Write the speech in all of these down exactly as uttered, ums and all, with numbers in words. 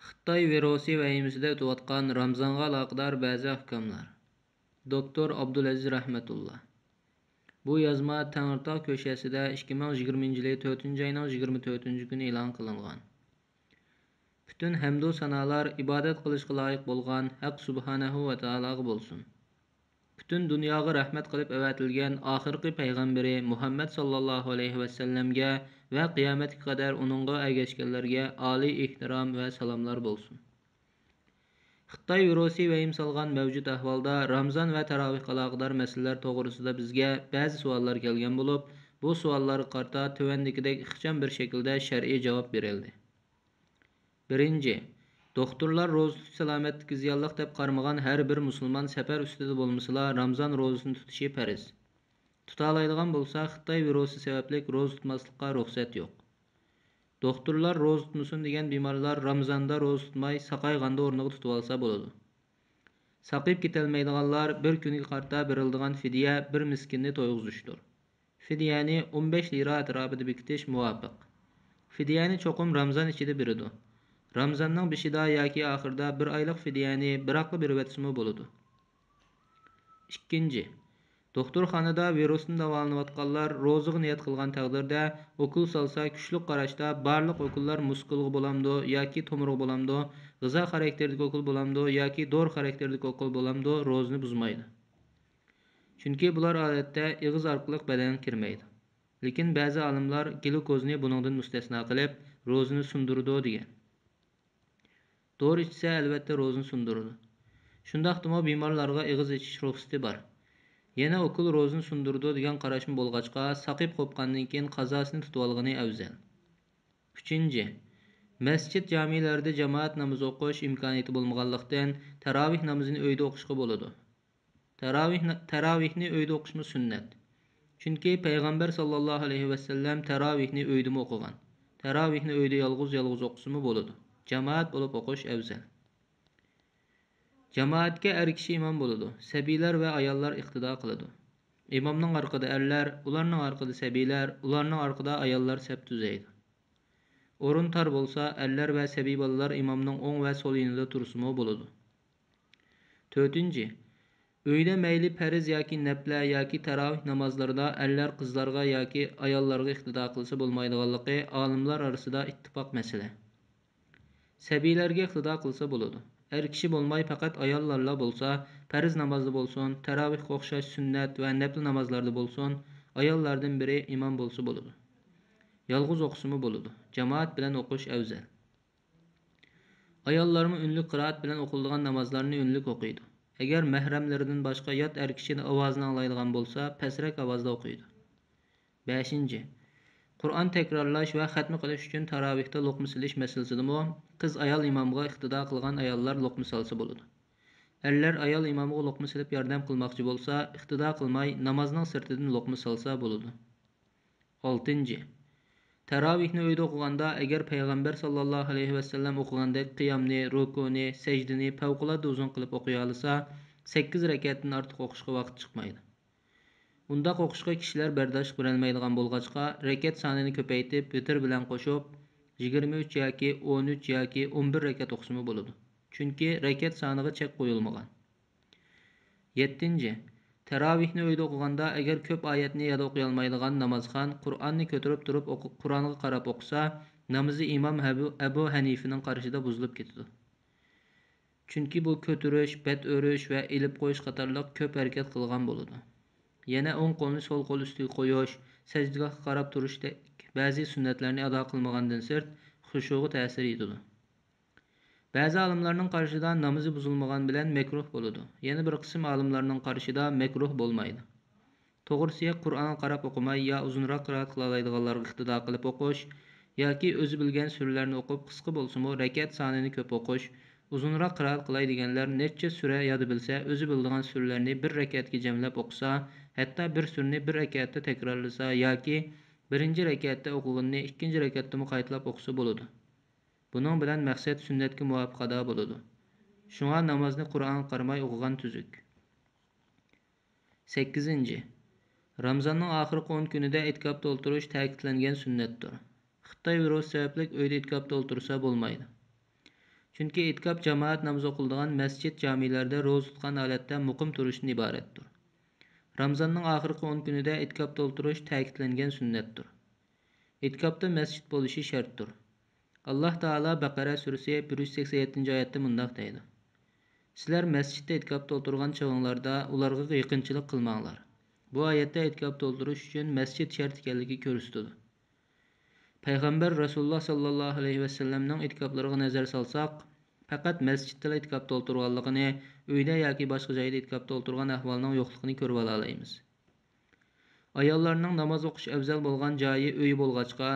خىتاي ۋىرۇسى ۋەھىمىسىدە ئۆتۈۋاتقان رامزانغا ئالاقىدار بەزى ئەھكاملار. دوكتور ئابدۇلئەزىز رەھمەتۇللا. بۇ يازما تەڭرىتاغ كۆشەسىدە ئىككى مىڭ يىگىرمىنچى يىلى تۆتىنچى ئاينىڭ يىگىرمە تۆتىنچى كۈنى ئېلان قىلىنغان. پۈتۈن ھەمدۇ سانالار ئىبادەت قىلىشقا لايىق بولغان ھەق سۇبھانەھۇ ۋە تائالاغا بولسۇن. پۈتۈن دۇنياغا رەھمەت قىلىپ ئەۋەتىلگەن ئاخىرقى پەيغەمبىرى مۇھەممەد ساللاللاھۇ ئەلەيھى ۋەسەللەمگە ۋە قىيامەتكە قەدەر ئۇنىڭغا ئەگەشكەنلەرگە ئالىي ئېھتىرام ۋە سالاملار بولسۇن. خىتاي ۋىرۇسى ۋەھىمە سالغان مەۋجۇت ئەھۋالدا رامزان ۋە تاراۋىھقا ئالاقىدار مەسىلىلەر توغرىسىدا بىزگە بەزى سوئاللار كەلگەن بولۇپ، بۇ سوئاللارغا قارىتا تۆۋەندىكىدەك ئىخچام بىر شەكىلدە شەرئىي جاۋاب بېرىلدى. بىرىنچى، دوختۇرلار روزا تۇتۇش سالامەتلىككە زىيانلىق دەپ قارىمىغان ھەر بىر مۇسۇلمان سەپەر ئۈستىدە بولمىسىلا رامزان روزىسىنى تۇتۇشى پەرز. تۇتالايدىغان بولسا خىتاي ۋىرۇسى سەۋەبلىك روزا تۇتماسلىققا رۇخسەت يوق. دوختۇرلار روزا تۇتمىسۇن دېگەن بىمارلار رامزاندا روزا تۇتماي ساقايغاندا ئورنىغا تۇتۇۋالسا بولىدۇ. ساقىيىپ كېتەلمەيدىغانلار بىر كۈنگە قارىتا بېرىلىدىغان فىدىيە بىر مىسكىننى تويغۇزۇشتۇر. فىدىيەنى ئون بەش لىرا ئەتراپىدا بېكىتىش مۇۋاپىق. فىدىيەنى چوقۇم رامزان ئىچىدە بېرىدۇ. رامزاننىڭ بېشىدا ياكى ئاخىرىدا بىر ئايلىق فىدىيەنى بىراقلا بېرىۋەتسىمۇ بولىدۇ. ئىككىنچى، دوختۇرخانىدا ۋىرۇستىن داۋالىنىۋاتقانلار روزىغا نىيەت قىلغان تەقدىردە، ئوكۇل سالسا كۈچلۈك قاراشتا بارلىق ئوكۇللار مۇسكۇلغا بولامدۇ ياكى تومۇرغا بولامدۇ، غىزا خاراكتېرىدىكى ئوكۇل بولامدۇ ياكى دورا خاراكتېرىدىكى ئوكۇل بولامدۇ، روزىنى بۇزمايدۇ. چۈنكى بۇلار ئادەتتە ئېغىز ئارقىلىق بەدەنگە كىرمەيدۇ. لېكىن بەزى ئالىملار گلۇكوزنى بۇنىڭدىن مۇستەسنا قىلىپ، روزىنى سۇندۇرىدۇ دېگەن. دورا ئىچسە، ئەلۋەتتە روزىنى سۇندۇرىدۇ. شۇنداقتىمۇ بىمارلارغا ئېغىز ئېچىش رۇخسىتى بار. يەنە ئوكۇل روزىنى سۇندۇرىدۇ دېگەن قاراشمۇ بولغاچقا، ساقىيىپ قوپقاندىن كېيىن قازاسىنى تۇتۇۋالغىنى ئەۋزەل. ئۈچىنچى، مەسچىت جامىلەردە جامائەت نامىزى ئوقۇش ئىمكانىيىتى بولمىغانلىقتىن، تاراۋىھ نامىزىنى ئۆيدە ئوقۇشقا بولىدۇ. تاراۋىھنى، تاراۋىھنى ئۆيدە ئوقۇشمۇ سۈننەت. چۈنكى پەيغەمبەر ساللاللاھۇ ئەلەيھى ۋەسەللەم تاراۋىھنى ئۆيدىمۇ ئوقۇغان. تاراۋىھنى ئۆيدە يالغۇز يالغۇز ئوقۇسىمۇ بولىدۇ. جامائەت بولۇپ ئوقۇش ئەۋزەل. جامائەتكە ئەر كىشى ئىمام بولىدۇ. سەبىيلەر ۋە ئاياللار ئىقتىدا قىلىدۇ. ئىمامنىڭ ئارقىدا ئەرلەر، ئۇلارنىڭ ئارقىدا سەبىيلەر، ئۇلارنىڭ ئارقىدا ئاياللار سەپ تۈزەيدۇ. ئورۇن تار بولسا، ئەرلەر ۋە سەبىي بالىلار ئىمامنىڭ ئوڭ ۋە سول يېنىدا تۇرسىمۇ بولىدۇ. تۆتىنچى، ئۆيدە مەيلى پەرز ياكى نەپلە ياكى تاراۋىھ نامازلىرىدا ئەرلەر قىزلارغا ياكى ئاياللارغا ئىقتىدا قىلسا بولمايدىغانلىقى ئالىملار ئارىسىدا ئىتتىپاق مەسىلە. سەبىيلەرگە ئىقتىدا قىلسا بولىدۇ. ئەر كىشى بولماي پەقەت ئاياللارلا بولسا، پەرز نامازدا بولسۇن، تاراۋىھقا ئوخشاش سۈننەت ۋە نەپلە نامازلاردا بولسۇن، ئاياللاردىن بىرى ئىمام بولسا بولىدۇ. يالغۇز ئوقۇسىمۇ بولىدۇ. جامائەت بىلەن ئوقۇش ئەۋزەل. ئاياللارمۇ ئۈنلۈك قىرائەت بىلەن ئوقۇلىدىغان نامازلارنى ئۈنلۈك ئوقۇيدۇ. ئەگەر مەھرەملىرىدىن باشقا يات ئەر كىشىنىڭ ئاۋازىنى ئاڭلايدىغان بولسا، پەسرەك ئاۋازدا ئوقۇيدۇ. بەشىنچى، قۇرئان تەكرارلاش ۋە خەتمە قىلىش ئۈچۈن تاراۋىھتا لوقما سېلىش مەسىلىسىدىمۇ قىز ئايال ئىمامغا ئىقتىدا قىلغان ئاياللار لوقما سالسا بولىدۇ. ئەرلەر ئايال ئىمامغا لوقما سېلىپ ياردەم قىلماقچى بولسا، ئىقتىدا قىلماي نامازنىڭ سىرتىدىن لوقما سالسا بولىدۇ. ئالتىنچى، تاراۋىھنى ئۆيدە ئوقۇغاندا، ئەگەر پەيغەمبەر ساللاللاھۇ ئەلەيھى ۋەسەللەم ئوقۇغاندەك قىيامنى، رۇكۇنى، سەجدىنى پەۋقۇلئاددە ئۇزۇن قىلىپ ئوقۇيالىسا، سەككىز رەكەتتىن ئارتۇق ئوقۇشقا ۋاقىت چىقمايدۇ. ئۇنداق ئوقۇشقا كىشىلەر بەرداشلىق بېرەلمەيدىغان بولغاچقا، رەكەت سانىنى كۆپەيتىپ، ۋىتىر بىلەن قوشۇپ، يىگىرمە ئۈچ ياكى ئون ئۈچ ياكى ئون بىر رەكەت ئوقۇسىمۇ بولىدۇ. چۈنكى رەكەت سانىغا چەك قويۇلمىغان. يەتتىنچى، تاراۋىھنى ئۆيدە ئوقۇغاندا، ئەگەر كۆپ ئايەتنى ياد ئوقۇيالمايدىغان نامازخان قۇرئاننى كۆتۈرۈپ تۇرۇپ ئوقۇ-، قۇرئانغا قاراپ ئوقۇسا، نامىزى ئىمام ئەبۇ، ئەبۇ ھەنىفىنىڭ قارىشىدا بۇزۇلۇپ كېتىدۇ. چۈنكى بۇ كۆتۈرۈش، بەت ئۆرۈش ۋە ئېلىپ قويۇش قاتارلىق كۆپ ھەرىكەت قىلغان بولىدۇ. يەنە ئوڭ قولنى سول قول ئۈستىگە قويۇش، سەجدىگاھقا قاراپ تۇرۇشتەك بەزى سۈننەتلەرنى ئادا قىلمىغاندىن سىرت، خۇشۇغا تەسىر يېتىدۇ. بەزى ئالىملارنىڭ قارىشىدا نامىزى بۇزۇلمىغان بىلەن مەكرۇھ بولىدۇ. يەنە بىر قىسىم ئالىملارنىڭ قارىشىدا مەكرۇھ بولمايدۇ. توغرىسى، قۇرئانغا قاراپ ئوقۇماي، يا ئۇزۇنراق قىرائەت قىلالايدىغانلارغا ئىقتىدا قىلىپ ئوقۇش، ياكى ئۆزى بىلگەن سۈرىلەرنى ئوقۇپ، قىسقا بولسىمۇ، رەكەت سانىنى كۆپ ئوقۇش، ئۇزۇنراق قىرائەت قىلاي دېگەنلەر نەچچە سۈرە ياد بىلسە، ئۆزى بىلىدىغان سۈرىلەرنى بىر رەكەتكە جەملەپ ئوقۇسا، ھەتتا بىر سۈرىنى بىر رەكەتتە تەكرارلىسا ياكى بىرىنچى رەكەتتە ئوقۇغىنىنى ئىككىنچى رەكەتتىمۇ قايتىلاپ ئوقۇسا بولىدۇ. بۇنىڭ بىلەن مەقسەت سۈننەتكە مۇۋاپىق ئادا بولىدۇ. شۇڭا نامازنى قۇرئانغا قارىماي ئوقۇغان تۈزۈك. سەككىزىنچى، رامىزاننىڭ ئاخىرقى ئون كۈنىدە ئېتىكاپتا ئولتۇرۇش تەكىتلەنگەن سۈننەتتۇر. خىتاي ۋىرۇسى سەۋەبلىك ئۆيدە ئېتىكاپتا ئولتۇرسا بولمايدۇ. چۈنكى ئېتىكاپ جامائەت نامىزى ئوقۇلىدىغان مەسچىت، جامىلەردە روزا تۇتقان ھالەتتە مۇقىم تۇرۇشتىن ئىبارەتتۇر. رامىزاننىڭ ئاخىرقى ئون كۈنىدە ئېتىكاپتا ئولتۇرۇش تەكىتلەنگەن سۈننەتتۇر. ئېتىكاپتا مەسچىت بولۇشى شەرتتۇر. ئاللاھ تائالا بەقەرە سۈرىسى بىر يۈز سەكسەن يەتتىنچى ئايەتتە مۇنداق دەيدۇ: سىلەر مەسچىتتە ئېتىكاپتا ئولتۇرغان چېغىڭلاردا ئۇلارغا يېقىنچىلىق قىلماڭلار. بۇ ئايەتتە ئېتىكاپتا ئولتۇرۇش ئۈچۈن مەسچىت شەرت ئىكەنلىكى كۆرسىتىدۇ. پەيغەمبەر رەسۇلۇللاھ ساللاللاھۇ ئەلەيھى ۋەسەللەمنىڭ ئېتىكاپلىرىغا نەزەر سالساق، پەقەت مەسچىتتىلا ئېتىكاپتا ئولتۇرغانلىقىنى، ئۆيدە ياكى باشقا جايدا ئېتىكاپتا ئولتۇرغان ئەھۋالنىڭ يوقلۇقىنى كۆرۈۋالالايمىز. ئاياللارنىڭ ناماز ئوقۇش ئەۋزەل بولغان جايى ئۆيى بولغاچقا،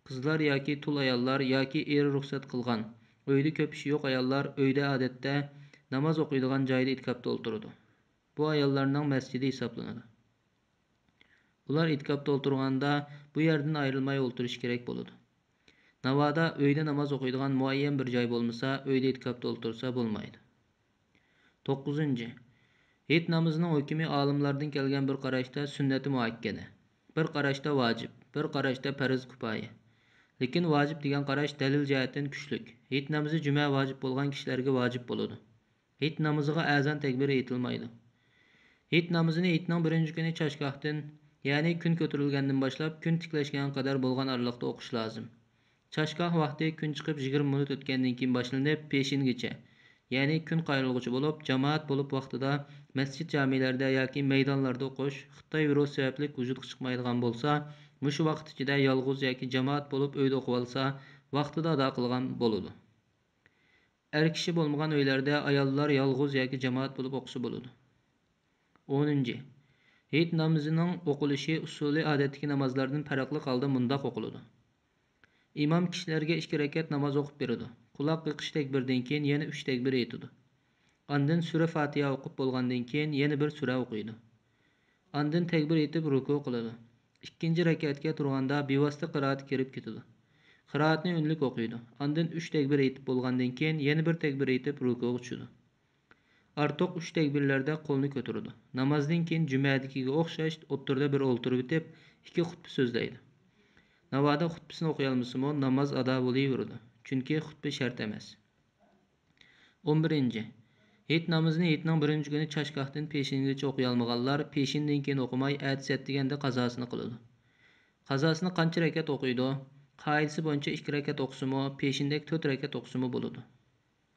قىزلار ياكى تۇل ئاياللار ياكى ئېرى رۇخسەت قىلغان، ئۆيدە كۆپ ئىشى يوق ئاياللار ئۆيدە ئادەتتە ناماز ئوقۇيدىغان جايدا ئېتىكاپتا ئولتۇرىدۇ. بۇ ئاياللارنىڭ مەسچىتى ھېسابلىنىدۇ. ئۇلار ئېتىكاپتا ئولتۇرغاندا بۇ يەردىن ئايرىلماي ئولتۇرۇشى كېرەك بولىدۇ. ناۋادا ئۆيدە ناماز ئوقۇيدىغان مۇئەييەن بىر جاي بولمىسا، ئۆيدە ئېتىكاپتا ئولتۇرسا بولمايدۇ. توققۇزىنچى، ھېيت نامىزىنىڭ ھۆكمى ئالىملاردىن كەلگەن بىر قاراشتا سۈننەتى مۇئەككەدە، بىر قاراشتا ۋاجىپ، بىر قاراشتا پەرز كۇپايە. لېكىن ۋاجىپ دېگەن قاراش دەلىل جەھەتتىن كۈچلۈك. ھېيت نامىزى جۈمە ۋاجىپ بولغان كىشىلەرگە ۋاجىپ بولىدۇ. ھېيت نامىزىغا ئەزان تەكبىرى ئېيتىلمايدۇ. ھېيت نامىزىنى ھېيتنىڭ بىرىنچى كۈنى چاشگاھتىن، يەنى كۈن كۆتۈرۈلگەندىن باشلاپ كۈن تىكلەشكەنگە قەدەر بولغان ئارىلىقتا ئوقۇش لازىم. چاشگاھ ۋاقتى كۈن چىقىپ يىگىرمە مىنۇت ئۆتكەندىن كېيىن باشلىنىپ پېشىنگىچە، يەنى كۈن قايرىلغۇچە بولۇپ، جامائەت بولۇپ ۋاقتىدا مەسچىت جامىلەردە ياكى مەيدانلاردا ئوقۇش، خىتاي ۋىرۇسى سەۋەبلىك ۋۇجۇدقا چىقمايدىغان بولسا، مۇشۇ ۋاقىت ئىچىدە يالغۇز ياكى جامائەت بولۇپ ئۆيدە ئوقۇۋالسا، ۋاقتىدا ئادا قىلغان بولىدۇ. ئەر كىشى بولمىغان ئۆيلەردە ئاياللار يالغۇز ياكى جامائەت بولۇپ ئوقۇسا بولىدۇ. ئونىنچى، ھېيت نامىزىنىڭ ئوقۇلۇشى ئۇسۇلى ئادەتتىكى نامازلاردىن پەرقلىق ھالدا مۇنداق ئوقۇلىدۇ. ئىمام كىشىلەرگە ئىككى رەكەت ناماز ئوقۇپ بېرىدۇ. قۇلاق قېقىش تەكبىرىدىن كېيىن يەنە ئۈچ تەكبىر ئېيتىدۇ. ئاندىن سۈرە فاتىھە ئوقۇپ بولغاندىن كېيىن يەنە بىر سۈرە ئوقۇيدۇ. ئاندىن تەكبىر ئېيتىپ رۇكۇ قىلىدۇ. ئىككىنچى رەكەتكە تۇرغاندا بىۋاسىتە قىرائەتكە كىرىپ كېتىدۇ. قىرائەتنى ئۈنلۈك ئوقۇيدۇ. ئاندىن ئۈچ تەكبىر ئېيتىپ بولغاندىن كېيىن يەنە بىر تەكبىر ئېيتىپ رۇكۇغا چۈشىدۇ. ئارتۇق ئۈچ تەكبىرلەردە قولنى كۆتۈرىدۇ. نامازدىن كېيىن جۈمەدىكىگە ئوخشاش ئوتتۇرىدا بىر ئولتۇرۇۋېتىپ ئىككى خۇتبە سۆزلەيدۇ. ناۋادا خۇتبىسىنى ئوقۇيالمىسىمۇ ناماز ئادا بولۇۋېرىدۇ. چۈنكى خۇتبە شەرت ئەمەس. ئون بىرىنچى، ھېيت نامىزىنى ھېيتنىڭ بىرىنچى كۈنى چاشگاھتىن پېشىنگىچە ئوقۇيالمىغانلار پېشىندىن كېيىن ئوقۇماي، ئەتىسى ئەتىگەندە قازاسىنى قىلىدۇ. قازاسىنى قانچە رەكەت ئوقۇيدۇ؟ قائىدىسى بويىچە ئىككى رەكەت ئوقۇسىمۇ، پېشىندەك تۆت رەكەت ئوقۇسىمۇ بولىدۇ.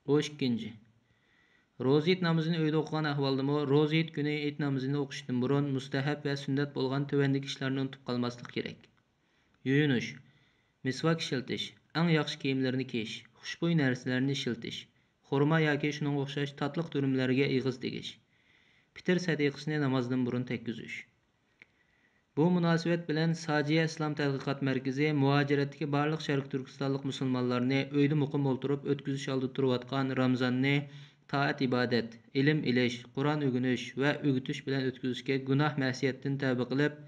ئون ئىككىنچى، روزا ھېيت نامىزىنى ئۆيدە ئوقۇغان ئەھۋالدىمۇ، روزا ھېيت كۈنى ھېيت نامىزىنى ئوقۇشتىن بۇرۇن مۇستەھەب ۋە سۈننەت بولغان تۆۋەندىكى ئىشلارنى ئۇنتۇپ قالماسلىق كېرەك. يۇيۇنۇش، مىسۋاك ئىشلىتىش، ئەڭ ياخشى كىيىملىرىنى كىيىش، خۇشبۇي نەرسىلەرنى ئىشلىتىش، خورما ياكى شۇنىڭغا ئوخشاش تاتلىق دۈرۈملەرگە ئېغىز تېگىش، پىتىر سەدىقىسىنى نامازدىن بۇرۇن تەگكۈزۈش. بۇ مۇناسىۋەت بىلەن ساجىيە ئىسلام تەتقىقات مەركىزى مۇھاجىرەتتىكى بارلىق شەرقىي تۈركىستانلىق مۇسۇلمانلارنى ئۆيدە مۇقىم ئولتۇرۇپ ئۆتكۈزۈش ئالدىدا تۇرۇۋاتقان رامزاننى تائەت-ئىبادەت، ئىلىم ئېلىش، قۇرئان ئۆگىنىش ۋە ئۆگىتىش بىلەن ئۆتكۈزۈشكە گۇناھ-مەسىيەتتىن تەۋبە قىلىپ،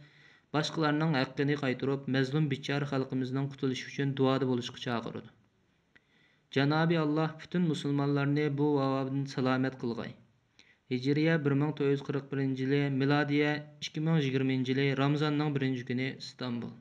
باشقىلارنىڭ ھەققىنى قايتۇرۇپ، مەزلۇم بىچارە خەلقىمىزنىڭ قۇتۇلۇشى ئۈچۈن دۇئادا بولۇشقا چاقىرىدۇ. جانابى ئاللاھ پۈتۈن مۇسۇلمانلارنى بۇ ۋابادىن سالامەت قىلغاي. ھىجرىيە بىر مىڭ تۆت يۈز قىرىق بىرىنچى يىلى، مىلادىيە ئىككى مىڭ يىگىرمىنچى يىلى رامىزاننىڭ بىرىنچى كۈنى، ئىستانبۇل.